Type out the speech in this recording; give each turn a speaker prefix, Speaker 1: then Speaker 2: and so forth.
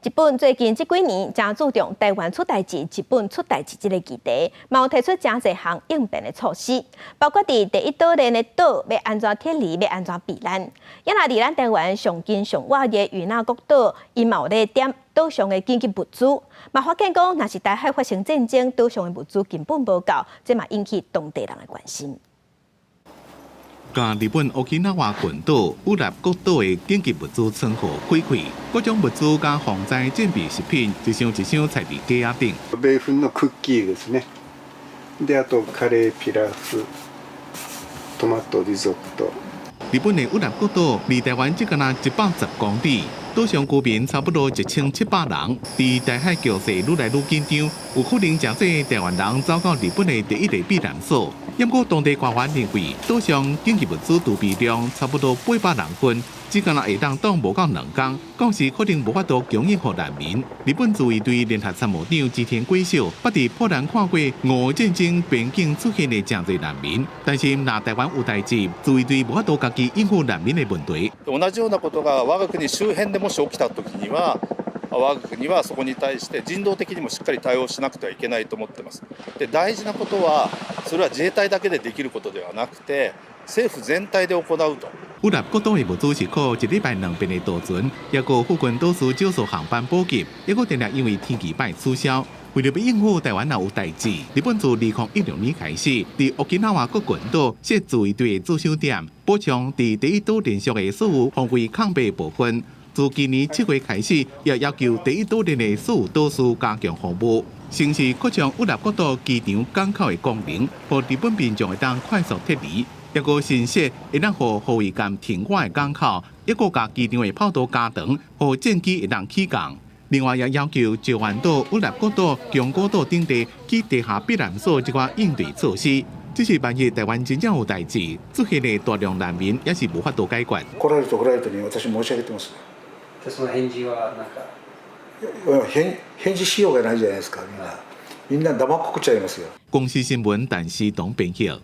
Speaker 1: 日本最近這幾年誠注重台灣出代誌、日本出代誌這個議題，嘛有提出誠濟項應變的措施，包括佇第一島鏈的島欲按怎撤離、欲按怎避難。抑若離咱台灣上近上倚的與那國島，伊嘛有咧點島上的緊急物資，嘛發現講，若是台海發生戰爭，島上的物資根本無夠，這嘛引起當地人的關心。
Speaker 2: 共日本沖繩群島與那國島的緊急物資倉庫開開，各種物資佮防災準備食品，一箱一箱載佇架仔頂。
Speaker 3: 米粉のクッキーですね。で、あとカレーピラフ、トマトリゾット。
Speaker 2: 日本的與那國島離台灣只干焦110公里，島上居民差不多1700人。佇台海局勢愈來愈緊張，有可能誠濟台灣人走到日本的第一个避難所。毋過當地官員認為，島上緊急物資儲備量差不多800人份，只干焦會當擋無夠2工，到時可能無法度供應予難民。日本自衛隊聯合參謀長織田圭秀，捌佇波蘭看過俄烏戰爭邊境出現的誠濟難民，但是若台灣有代誌，自衛隊無法度家己應付難民的問題。
Speaker 4: 同じようなことが我が国周辺でもし起きた時には、我が国はそこに対して人道的にもしっかり対応しなくてはいけないと思ってます。で、大事なことは、それは自衛隊だけでできることではなくて、政府全体で行うと。
Speaker 2: 與那國島的物資是靠一禮拜兩遍的渡船，抑閣附近島嶼少數航班補給，抑閣定定因為天氣歹取消。為著欲應付台灣若有代誌，日本自2016年開始，佇沖繩各群島設自衛隊的駐守點，補充佇第一島鏈上的所有防衛空白部分。自今年7月開始，也要求第一島鏈的所有島嶼加強防務，先是擴張與那國島機場港口的功能，予日本民眾會當快速撤離；抑閣新設會當予護衛艦停靠的港口，抑閣共機場的跑道加長，予戰機會當起降。另外，也要求石垣島、與那國島、宮古島等地起地下避難所這款應對措施。只是萬一台灣真正有代誌，出現的大量難民也是無法度解決。
Speaker 5: 來られると來られるとに私申し上げてます。
Speaker 6: で、その返事はなんか。
Speaker 5: 返事しようがないじゃないですか。みんなみんな黙っこっちゃいますよ。
Speaker 2: 公視新聞，陳思東編譯。